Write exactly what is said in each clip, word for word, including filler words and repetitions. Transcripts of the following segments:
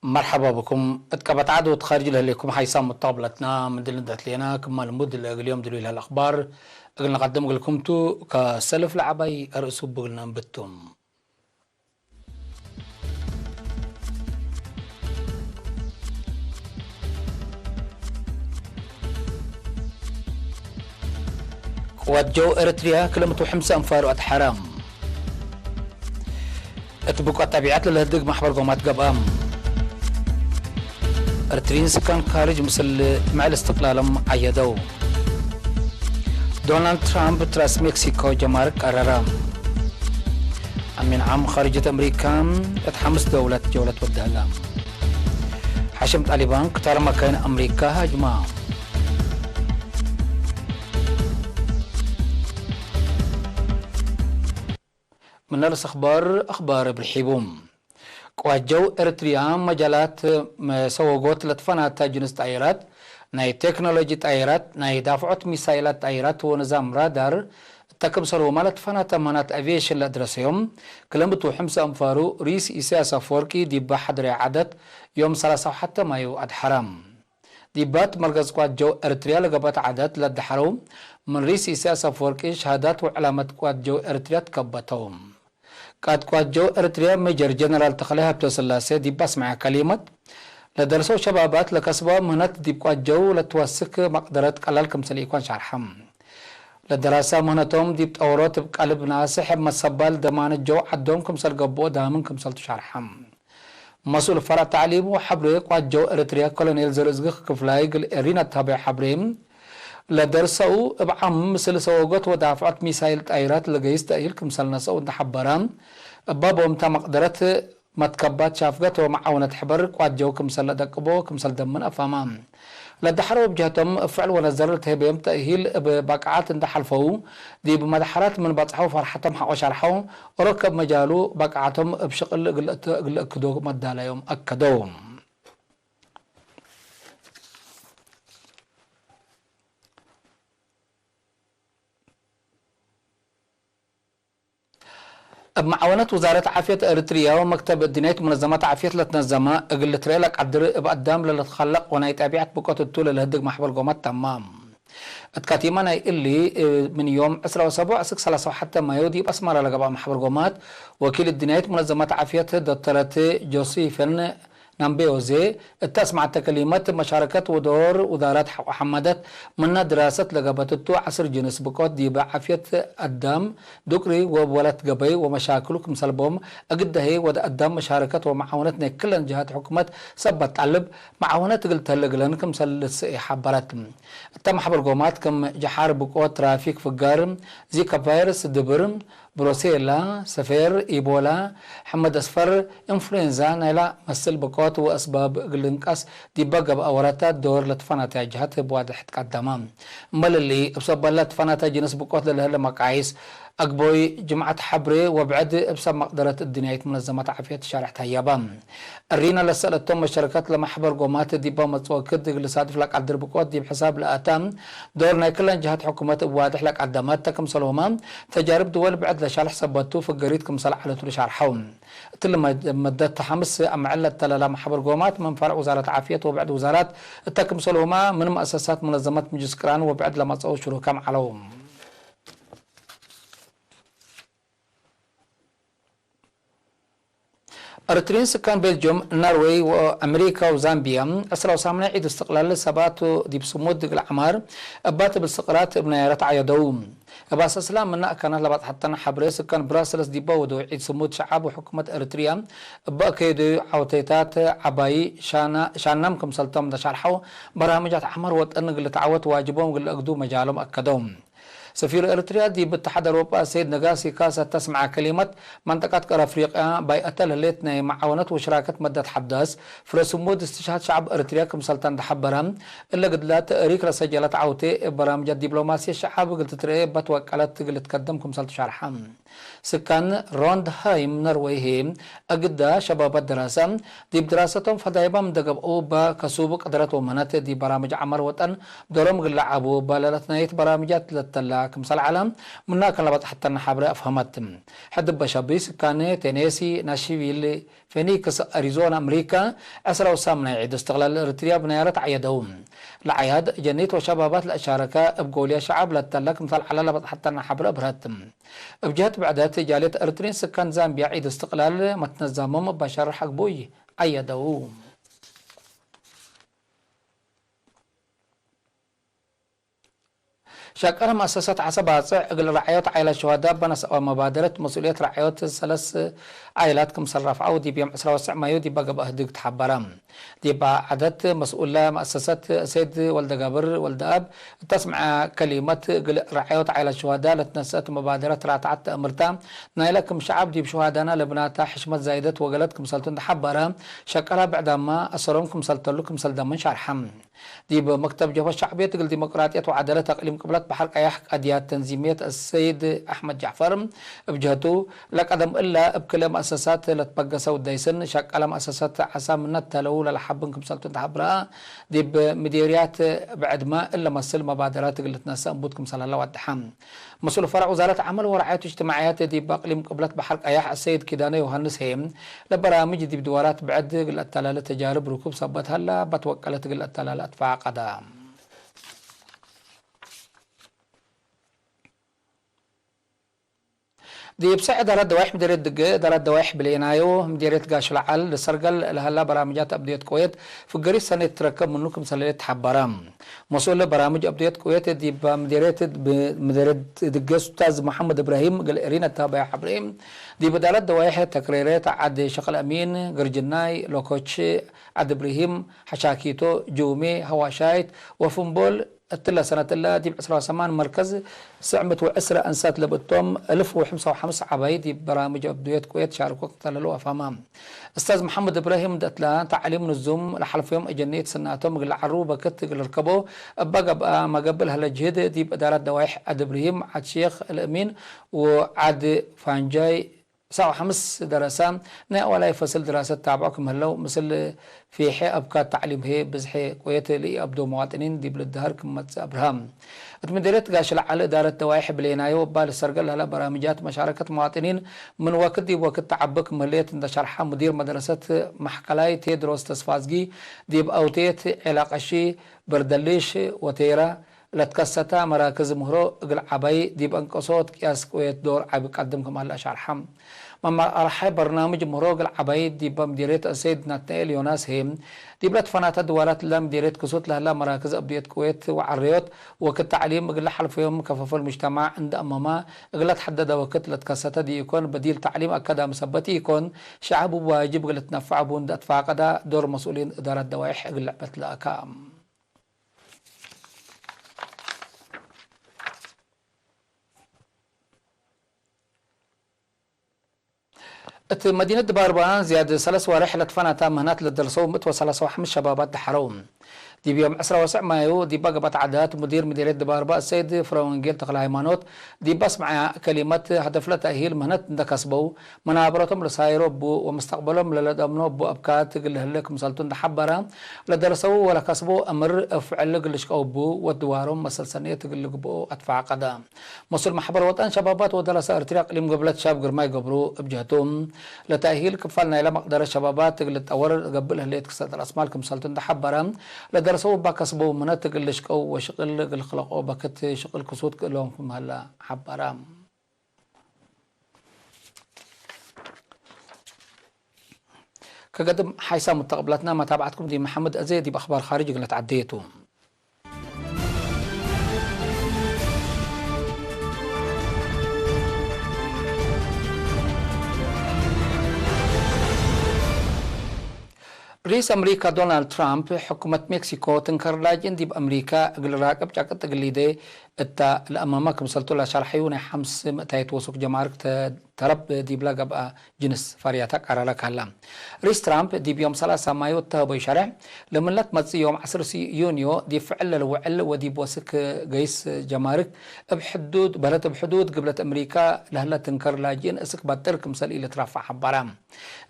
መርሐባ ብኩም። እት ቀበት ዐድ ወእት ካርጅ ለህሌኩም ሓይሳም ሙተቅብለትና፣ ምን ድል ንደት ሌና፣ ክማ ልሙድ ለእግል ዮም ድሉይ ለህለ አክባር እግል ነቀድም እግልኩም ቱ። ከሰልፍ ለዐባይ አርእሱ ብግል ነንብት ቱ። ቅዋት ጀው ኤረትርያ ክል ምእት ወሐምሳ አንፋሩ አድሐረ። እት ብቆት ጠቢዐት ለለህድግ መሕበር ጎማት ገብአ። ኤረትርይን ስካን ካርጅ ምስል ምዕል እስትቅላሎም ዐየደው። ዶናልድ ትራምፕ ትራስ ሜክሲኮ ጀማርክ ቀረረ። አሚን ዓም ኻርጅየት አምሪካ እት ሐምስ ደውለት ጀውለት ወደህለ። ሐሽም ጣሊባን ክታር መካይን አምሪካ ሃጅማ። ምነ ርእስ አኽባር፣ አኽባር እብ ርሒቡ። ቅዋት ጀው ኤረትርያ መጃላት መሰወጎት ለትፈናተ ጅንስ ጣይራት፣ ናይ ቴክኖሎጂ ጣይራት፣ ናይ ዳፍዖት ሚሳይላት ጣይራት ወንዛም ራዳር እተ ክምሰልሁመ ለትፈናተ ምህናት አቪዬሽን ለአድረሰዮም፣ ክል ምእት ወሐምሳ አንፋሩ ርኢስ ኢሳያስ አፈወርቂ ዲበ ሐድረ ዐደት ዮም ሰላሳ ወሐተ ማዩ አድሐረ። ዲባት መርገዝ ቅዋት ጀው ኤረትርያ ለገብአት ዐደት ለአድሐረው ምን ርኢስ ኢሳያስ አፈወርቂ ሸሃዳት ወዕላመት ቅዋት ጀው ኤረትርያ ትከበተው። ቃድ ቅዋት ጀው ኤረትርያ ሜጀር ጀነራል ተኽለ ሀብተስላሴ ዲብ አስመዐ ከሊመት፣ ለደርሰው ሸባባት ለከስበው ምህነት ዲብ ቅዋት ጀው ለትወስክ መቅደረት ቀላል ክምሰል ኢኮን ሸርሐ። ለደራሳ ምህነቶም ዲብ ጠወሮት እብ ቀልብ ናስሕ እብ መሰባል ደማነት ጀው ዐዶም ክምሰል ገብኦ ዳምን ክምሰልቱ ሸርሐ። መስኡል ፈርዕ ተዕሊም ወሐብሬ ቅዋት ጀው ኤረትርያ ኮሎኔል ዘርእዝግህ ክፍላይ እግል ኤሪና እት ሀበዮ ሐብሬ፣ ለደርሰው እብ ዓም ምስል ሰወጎት ወዳፍዖት ሚሳይል ጣይራት ለገይስ ተእሂል ክምሰል ነሰአው እንዴ ሐበረ፣ እበ ቦምታ መቅደረት መትከባት ሻፍገት ወመዓውነት ሕበር ቅዋት ጀው ክምሰል ለደቅቦ ክምሰል ደምን አፋማ። ለደሐረው እብ ጀህቶም እብ ፍዕል ወነዘር ለተህቤዮም ተእሂል እብ ባቅዓት እንዴ ሐልፈው፣ ዲብ መድሐራት ምን በጽሐው ፈርሐቶም ሐቆ ሸርሐው፣ ኦሮከ እብ መጃሉ ባቅዓቶም እብ ሽቅል እግል እት-፣ እግል እክዶ መዳለዮም አከደው። እብ መዓወነት ውዛረት ዓፍየት ኤረትርያ ወመክተብ እድንያይት ሙነዘመት ዓፍየት ለትነዘመ፣ እግል ልትረኤ ለቀድር እብ አዳም ለልትከለቅ ወናይ ጠቢዐት ብቆት እቱ ለልህድግ መሕበር ጎማት ተመ። እት ካቲመ ናይ እሊ፣ ምን ዮም ዕስራ ወሰቡዕ እስክ ሰላሳ ወሐተ ማዮ ዲብ አስመረ ለገብአ መሕበር ጎማት፣ ወኪል እድንያይት ሙነዘመት ዓፍየት ዶክተረት ጆሲፈን ናምቤዮዜ እተ አስመዐተ ከሊመት፣ መሻረከት ወዶር ውዛረት ሐቆ ሐመደት፣ ምነ ድራሰት ለገብአት እቱ፣ ዐስር ጅንስ ብቆት ዲበ ዓፍየት አዳም፣ ዱቅሪ ወእብ ወለት ገበይ ወመሻክሉ ክምሰል ቦም፣ እግል ደሀይ ወደ አዳም መሻረከት ወመዓውነት ናይ ክለን ጀሃት ሕኩመት ሰበት ጣልብ፣ መዓውነት እግል ተህለ እግለን ክምሰል ልትሰኤ ሐበረት። እተ መሕበር ጎማት ክም ጀሓር ብቆት፣ ትራፊክ፣ ፍጋር፣ ዚካ ቫይረስ፣ ድብር፣ ብሮሴላ፣ ሰፌር፣ ኢቦላ፣ ሕመድ አስፈር፣ ኢንፍሉዌንዛ፣ ናይላ መስል ብቆት ወአስባብ እግል ልንቀስ ዲበ ገብአ ወራታት ዶር ለትፈናተያ ጀሀት እብ ዋድሕ ትቀደመ። እምበል እሊ፣ እብ ሰበላ ትፈናተ ጅንስ ብቆት ለልህለ መቃይስ፣ አግቦይ፣ ጅምዐት ሐብሬ ወብዕድ እብ ሰብ መቅደረት እድንያይት ሙነዘመት ዓፍየት ሻርሕ ተህየበ። እሪነ ለሰአለቶም መሸረከት ለመሕበር ጎማት ዲበ መጽኦ ክድ እግል ልሳድፍ ለቀድር ብቆት ዲብ ሕሳብ ለአተ ዶር ናይ ክለን ጀሀት ሕኩመት እብ ዋድሕ ለቀደመት ተ ክምሰልሁመ ተጃርብ ድወል ብዕድ ለሻልሕ ሰበት ቱ ፍገሪት ክምሰል ዐለቱ ለሻርሐው። እትሊ መደት ሐምስ አምዕል ለተለላ መሕበር ጎማት ምን ፈርዕ ውዛረት ዓፍየት ወብዕድ ውዛራት እተ ክምሰልሁመ ምን መአሰሳት ሙነዘመት ምጅልስ ቅራን ወብዕድ ለመጽአው ሽሩካም ዐለው። ኤረትርይን ስካን ቤልጅዮም፣ ናርዌይ ወአሜሪካ ወዛምቢያ፣ ዕስራ ወሳምናይ ዒድ እስትቅላል ሰባቱ ዲብ ስሙድ እግል ዐማር እባ ትብል ስቅራት እብ ናያረት ዐየደው። እብ አሰስላ ምነ አካናት ለባጽሐተነ ሐብሬ፣ ስካን ብራስልስ ዲበ ወደው ዒድ ስሙድ ሸዐብ ወሕኩመት ኤረትርያ እበ አከየደዩ ዐውቴታት ዐባይ ሻና-፣ ሻናም ክምሰልቶም ለሻርሐው፣ በርናምጃት ዐማር ወጠን እግል ልትዐወት ዋጅቦም እግል ለአግዱ መጃሎም አከደው። ሰፊር ኤረትርያ ዲብ እትሓድ አውሮጳ ሰይድ ነጋሲ ካሳ እተ አስመዐ ከሊመት፣ መንጠቀት ቀር አፍሪቅያ ባይአተ ለህሌት ናይ መዓወነት ወሽራከት መደት ሐዳስ ፍረ ስሙድ እስትሽሃድ ሸዐብ ኤረትርያ ክምሰልተ እንዴ ሐበረ፣ እለ ግድላት ሪክ ለሰጀለት ዐውቴ እብ በራምጃት ዲፕሎማሲ ሸዐብ እግል ትትረኤ እበ ትወቀለት እግል ልትከደም ክምሰልቱ ሸርሐ። ስካን ሮንድሃይም ነርወይ ህዬ፣ አግዳ ሸባባት ድራሰ፣ ዲብ ድራሰቶም ፈዳይባም እንደ ገብአው እበ ከሱብ ቅድረት ወምህነት ዲብ በራምጅ ዐመል ወጠን ዶሮም እግል ለዐቡ እበ ለለትናየት በራምጃት ለተላ ክምሰል ዐለ፣ ምና ከን ለበጽሐተነ ሐብሬ አፍሀመት። ሕድ እበ ሸቢ ስካን ቴኔሲ ናሽቪል ፌኒክስ አሪዞና አምሪካ፣ ዕስራ ወሳም ናይ ዒድ እስትቅላል ኤረትርያ ብናያረት ዐየደው። ለዐያድ ጀኒት ወሸባባት ለአሻረከ እብ ጎልያ ሸዐብ ለተለ ክምሰል ዐለ ለበጽሐተነ ሐብሬ አብህረት። እብ ጀህት ብዕደት፣ ጃልየት ኤረትርዪን ስካን ዛምቢያ ዒድ እስትቅላል መትነዛሞም እብ አሸርሕ አግቡይ ዐየደው። ሸቀለ መአሰሰት ዐሰ ባጽዕ እግል ረዐዮት ዓይላት ሹሀዳ በነስአወ መባደረት መስኡልየት ረዐዮት ሰለስ ዓይላት ክምሰል ረፍዐው ዲብ ዮም ዕስራ ወትስዕ ማዩ ዲበ ገብአ ህድግ ተሐበረ። ዲብ ዐደት መስኡለ መአሰሰት ሰይድ ወልደገብር ወልደአብ እተ አስምዐ ከሊመት፣ እግል ረዐዮት ዓይላት ሹሀዳ ለትነሰአት መባደረት ራትዐት ተአምርታ ናይለ ክም ሸዐብ ዲብ ሹሀዳና ለብናታ ሕሽመት ዛይደት ወገለት ክምሰልቱ እንዴ ሐበረ፣ ሸቀላ ብዕዳማ አሰሮም ክምሰል ተሉ ክምሰል ደምን ሸርሐ። ዲብ መክተብ ጀብሀት ሸዕብየት እግል ዲሞቅራጥየት ወዐደለት አቅሊም ቅብለት በሐር ቀያሕ ቀድያት ተንዚምየት አሰይድ አሕመድ ጃዕፈር እብ ጀህቱ፣ ለቀደም እለ እብ ክለ መአሰሳት ለትበገሰው ደይስን ሸቀለ መአሰሳት ዐሳ ምነ ተለው ለለሐብን ክምሰልቱ እንዴ ሐብረ፣ ዲብ ምዴርያት ብዕድመ እለ መስል መባደራት እግል ልትነሰእ እንቡት ክምሰል ሀለ ወደሐ። መስኡል ፈረዕ ውዛረት ዐመል ወረዓየት እጅትማዕያት ዲብ አቅሊም ቅብለት በሐር ቀያሕ አሰይድ ኪዳነ ዮሐንስ ህዬ፣ ለበራምጅ ዲብ ድዋራት ብዕድ እግል አተላለ ተጃርብ ርኩብ ሰበት ሀላ፣ በትወቀለት እግል አተላለ አትፋቀደ። ዲብ ሰዕ እዳረት ደዋይሕ ምዴርየት ድገ፣ እዳረት ደዋይሕ ብሌናዮ፣ ምዴርየት ጋሽ ለዓል፣ ልሰርገል ለሀላ በራምጃት አብድየት ቅዌት፣ ፍገሪት ሰኔት ትረከብ ምኑ ክምሰል ህሌት ተሐበረ። መስኡል በራምጅ አብድየት ቅዌት ዲብ ምዴርየት፣ ምዴርየት ድገ ኡስታዝ መሐመድ እብራሂም እግል ኤሪን አታበያ ሐብሬ፣ ዲብ እዳረት ደዋይሕ ተክሬሬት ዐድ ሸክል አሚን፣ ግርጅናይ፣ ሎኮች፣ ዐድ እብርሂም፣ ሐሻኪቶ፣ ጁሜ፣ ሐዋሻይት ወፍምቦል፣ እትለ ሰነት እለ ዲብ ዕስራ ወሰማን መርከዝ ስዕምት ወዕስረ አንሳት ለብእቶም፣ እልፍ ወሐምሳ ወሐምስ ዐባይ ዲብ በራምጅ አብድየት ቅዌት ሻርኮ ክምሰል ህለው አፍሀመ። እስታዝ መሐመድ እብራሂም እንዴ እትለ፣ ተዕሊም ንዙም ለሐልፈዮም እጀኒት ስናቶም እግል ለዐሩ በክት እግል ልርከቦ እበ ገብአ፣ መገብእ ለሀለ ጅህድ ዲብ እዳረት ደዋይሕ ዐድ እብርሂም፣ ዐድ ሼክ አልአሚን ወዐድ ፋንጃይ፣ ዕስራ ወሐምስ ደረሰ ናይ አወላይ ፈስል ድራሰት ታብዖ ክም ህለው፣ ምስል ፊሐ አብካት ተዕሊም ህዬ ብዝሐ ቅዌት ለኢአብዶ መዋጥኒን ዲብ ልድሀር ክም መጽእ አብርሀ። እት ምዴርየት ጋሽ ለዓል እዳረት ደዋይሕ ብሌናዮ እባ ልሰርገል ለሀለ በራምጃት መሻረከት መዋጥኒን ምን ወክድ ዲብ ወክድ ተዐቢ ክም ህሌት እንዴ ሸርሐ፣ ሙዲር መድረሰት ማሕከላይ ቴድሮስ ተስፋዝጊ ዲብ አውቴት ዔላቀሺ፣ በርደሊሽ ወቴራ፣ ለትከሰተ መራክዝ ምህሮ እግል ዐባይ ዲብ አንቀሶት ቅያስ ቅዌት ዶር ዐቢ ቀድም ክም ሀለ አሻርሐ። መመርሐ በርናምጅ ምህሮ እግል ዐባይ ዲበ ምዲርየት አሰይድ ናትናኤል ዮናስ ህዬ፣ ዲብለ ትፈናተ ድዋራት ለምዲርየት ክሱት ለሀላ መራክዝ አብድየት ቅዌት ወዐረዮት ወክድ ተዕሊም እግል ለሐልፈዮም ከፈፈል ሙጅተማዕ እንደ አመመ እግለ ተሐደደ ወክድ ለትከሰተ ዲኢኮን፣ በዲል ተዕሊም አካዳሚ ሰበት ኢኮን፣ ሸዐብ እብ ዋጅብ እግል ልትነፈዕ እቡ እንደ አትፋቀደ ዶር መስኡሊን እዳረት ደዋይሕ እግል ልዕበት ለአካ። እት መዲነት ድባርባ ዝያድ ሰለስ ዋሬሕ ለትፈናታ ምህናት ለደርሰው ምእት ወሰላሳ ወሐምስ ሸባባት ደሐረው። ዲብ ዮም ዕስራ ወሰዕ ማዩ ዲባ ገብአት ዐዳት ሙዲር ምዴርየት ድባርባ አሰይድ ፍረወንጌል ተክለሃይማኖት ዲብ አስመዐ ከሊመት፣ ሀደፍለ ተእሂል ምህነት እንደ ከስበው፣ መናበረቶም ለሳይሮ እቡ ወመስተቅበሎም ለለደምኖ እቡ አብካት እግል ለህለ ክምሰልቱ እንደ ሐበረ፣ ለደረሰው ወለከስበው አምር እብ ፍዕል እግል ልሽቀው እቡ ወድዋሮም መሰል ሰኔት እግል ልግብኦ አትፋቀደ። መስኡል መሕበር ወጠን ሸባባት ወደረሰ ኤረትርያ እቅሊም ገብለት ሻብ ግርማይ ገብሩ እብ ጀህቱ፣ ለተእሂል ክፋል ናይለ መቅደረት ሸባባት እግል ልትጠወር ገብእ ለህሌት ክሰት ረአስማል ክምሰልቱ እንደ ሐበረ፣ ለደረሰው እባ ከስበው ምህነት እግል ልሽቀው ወሽቅል እግል ልክለቆ በክት ሽቅል ክሱት ክእሎም ክም ሀለ ሐበረ። ከገድም ሓይሳ ሙተቅብላትና መታብዐትኩም ዲብ መሐመድ አዜ ዲብ አኽባር ካርጅ እግል ነትዐደየ ቱ። ርኢስ አምሪካ ዶናልድ ትራምፕ፣ ሕኩመት ሜክሲኮ ትንከር ላጅእን ዲብ አምሪካ እግል ራቅብ ጫቅጥ እግል ሊዴ እታ ለአማማ ክምሰልቱ ለሻርሐዩ ናይ ሐምስ ምእታይት ወሱክ ጀማርክ ተ-፣ ተረብ ዲብለ ገብአ ጅንስ ፋርያታ ቀረረ ካላ። ርኢስ ትራምፕ ዲብ ዮም ሰላሳ ማዮ እተሀበዩ ሸርሕ፣ ለምነት መጽእ ዮም ዐስር ዩንዮ ዲብ ፍዕል ለልውዕል ወዲብ ወስክ ገይስ ጀማርክ እብ ሕዱድ፣ በረት እብ ሕዱድ ግብለት አምሪካ ለህለ ትንከር ላጅእን እስክ በጥር ክምሰል ኢልትረፈዕ ሐበረ።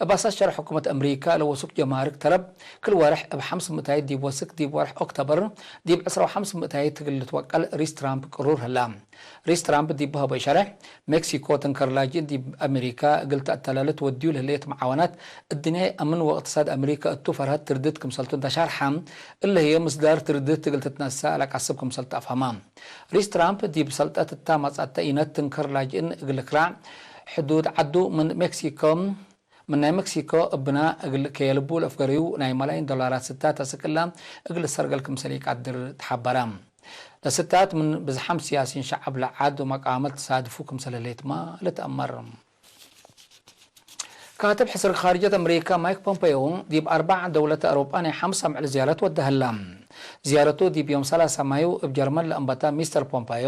እብ አሳስ ሸርሕ ሕኩመት አምሪካ፣ ለወሱክ ጀማርክ ተረብ ክል ወርሕ እብ ሐምስ ምእታይት ዲብ ወስክ፣ ዲብ ወርሕ ኦክተበር ዲብ ዕስራ ወሐምስ ምእታይት እግል ልትወቀል ርኢስ ትራምፕ ቅሩር ህላ። ርኢስ ትራምፕ ዲብ ሀበዩ ሸርሕ፣ ሜክሲኮ ትንከር ላጅእን ዲብ አምሪካ እግል ተአተላለት ወድዩ ለህሌት መዓወናት እድንያይ አምን ወእቅትሳድ አምሪካ እቱ ፈርሀት ትርድት ክምሰልቱ እንተ ሻርሐ፣ እለ ህዬ ምስዳር ትርድት እግል ትትነሰእ ለቀስብ ክምሰል ተአፍሀማ። ርኢስ ትራምፕ ዲብ ሰልጠት እታ መጽአተ ኢነት ትንከር ላጅእን እግል ልክራዕ፣ ሕዱድ ዐዱ ምን ሜክሲኮ፣ ምን ናይ ሜክሲኮ እብና እግል ከየልቡ ለአፍገረዩ ናይ መላይን ዶላራት ስታት አስክ እላ እግል ልሰርገል ክምሰል ኢቀድር ተሐበረ። ለስታት ምን ብዝሓም ሲያሲን ሸዐብ ለዐድ ወመቃመት ትሳድፉ ክምሰል ህሌትመ ልትአመር። ካትብ ሕስር ካርጀት አምሪካ ማይክ ፖምፔዮ ዲብ አርበዕ ደውለት አውሮጳ ናይ ሐምስ አምዕል ዝያረት ወደ ህላ። ዝያረቱ ዲብ ዮም ሰላሳ ማዩ እብ ጀርመን ለአንበተ ሚስተር ፖምፔዮ፣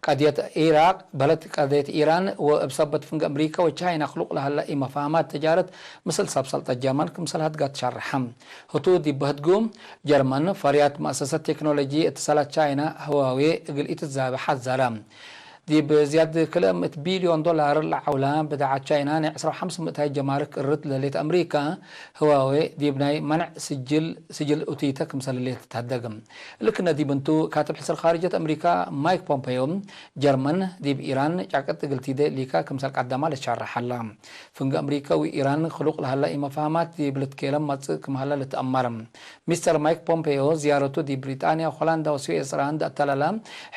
ቀድየት ኢራቅ፣ በለት ቀድየት ኢራን ወእብ ሰበት ፍንግ አምሪካ ወቻይና ክሉቅ ለሀለ ኢመፋህማት ተጃረት ምስል ሰብ ሰልጠት ጀርመን ክምሰል ሀድጋ ትሸርሐ። ህቱ ዲብ በህድጉ፣ ጀርመን ፈርያት መአሰሰት ቴክኖሎጂ እትሰላት ቻይና ህዋዌ እግል ኢትትዛበ ሐዘረ። ዲብ ዝያድ ክልኤ ምእት ቢልዮን ዶላር ለዐውላ ብድዓት ቻይና ናይ ዕስራ ወሐምስ ምእታይት ጀማርክ እርት ለህሌት አምሪካ፣ ህዋዌ ዲብ ናይ መንዕ ስጅል፣ ስጅል ኡቲተ ክምሰል ህሌት ትትሀደግ። እሊ ክነ ዲብ እንቱ፣ ካትብ ሕስር ካርጀት አምሪካ ማይክ ፖምፔዮ፣ ጀርመን ዲብ ኢራን ጫቅጥ እግል ቲዴ ሊካ ክምሰል ቀደማ ልትሸረሕ ሀላ። ፍንግ አምሪካ ወኢራን ክሉቅ ለሀላ ኢመፋህማት ዲብ ልትኬለም መጽእ ክም ሀላ ልትአመር። ሚስተር ማይክ ፖምፔዮ ዝያረቱ ዲብ ብሪጣንያ፣ ሆላንዳ ወስዊጽራ እንዴ አተላላ፣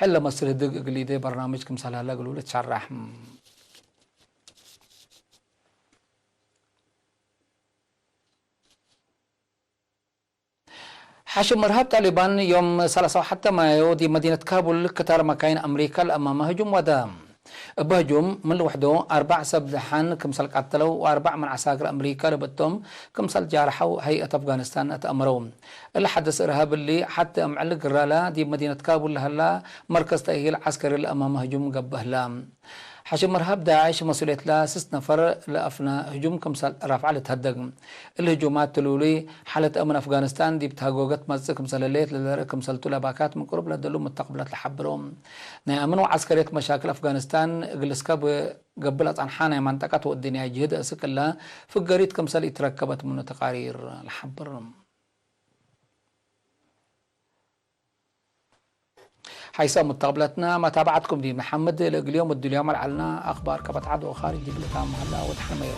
ሕል ለመስል ህድግ እግል ኢዴ በርናምጅ ክምሰል ሀላ እግሉ ልትሸረሕ። ሐሽም እርሃብ ጣሊባን ዮም ሰላሳ ወሐተ ማዮ ዲብ መዲነት ካቡል ክታር መካይን አምሪካ ለአማመ ህጁም ወደ። እብ ህጁም ምን ልውሕዱ አርበዕ ሰብ ደሓን ክምሰል ቀተለው ወአርበዕ ምን ዐሳክር አምሪካ ለብእቶም ክምሰል ጃርሐው ሀይአት አፍጋኒስታን አትአመረው። እሊ ሐደስ እርሃብ እሊ ሐቴ አምዕል ግራላ ዲብ መዲነት ካቡል ለሀላ መርከዝ ተእሂል ዐስከሪ ለአማመ ህጁም ገብእ ህላ። ሐሽም እርሃብ ዳዕሽ መስኡልየትለ ስስ ነፈር ለአፍነ ህጁም ክምሰል ረፍዐ ልትሀደግ። እሊ ህጁማት ትሉሉይ ሓለት አምን አፍጋኒስታን ዲብ ተሀጎገት መጽእ ክምሰል ህሌት ለልርእ ክምሰልቱ ለባካት ምን ቅሩብ ለደሉ መተቅብላት ለሐብሮ። ናይ አምን ወዐስከርየት መሻክል አፍጋኒስታን እግል እስከብ ገብእ ለጸንሐ ናይ መንጠቀት ወእድንያይ ጅህድ እስክ እለ ፍገሪት ክምሰል ኢትረከበት ምኑ ተቃሪር ለሐብር። ሐይሰ ሙተቅብለትነ መታብዐትኩም ዲብ ነሐምድ። ለእግል ዮም እድልዮም አልዐልነ አክባር ከበድ ዐድ ወካርጅ ዲብ ልታም ሀላ ወደሐን መዮ።